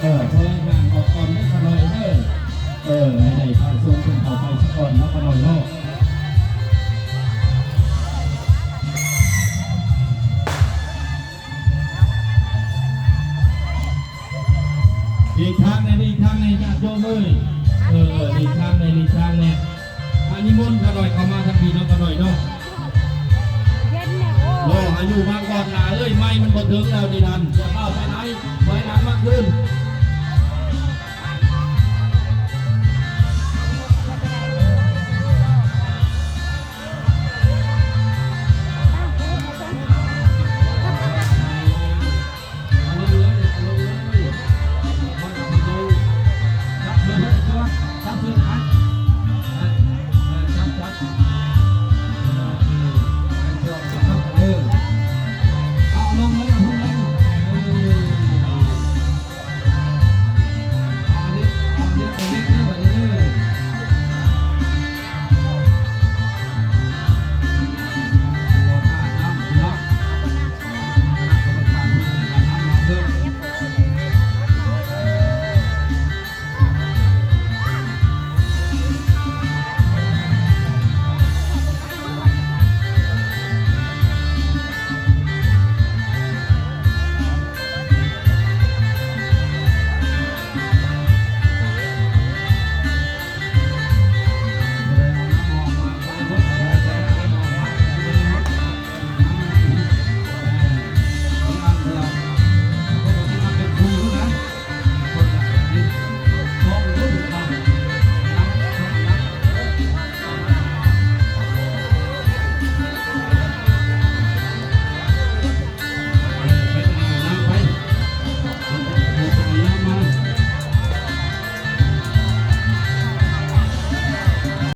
ເອີ ຖອຍຫ່າງອອກກ່ອນເດີຂ້ານ້ອຍເດີ. ເອີ ໃຫ້ໄດ້ພະສົງເພິ່ນເຂົ້າໄປສາກ່ອນເນາະຂ້ານ້ອຍເນາະ. ຫຼີກທາງແດ່ ຫຼີກທາງແດ່ ຍາດໂຍມເອີຍ. ເອີ ຫຼີກທາງແດ່ ຫຼີກທາງແດ່. ອາ ນິມົນຂ້ານ້ອຍເຂົ້າມາທາງພີ້ເນາະ ຂ້ານ້ອຍເນາະ. ລໍອາຍຸມາກ່ອນຫຼ້າເອີຍ ໄມ້ມັນບໍ່ເຖິງແລ້ວນີ້ນັ້ນ. ຢ່າຟ້າວໄປໄຫຼ ຖອຍຫຼັງມາຄືນ.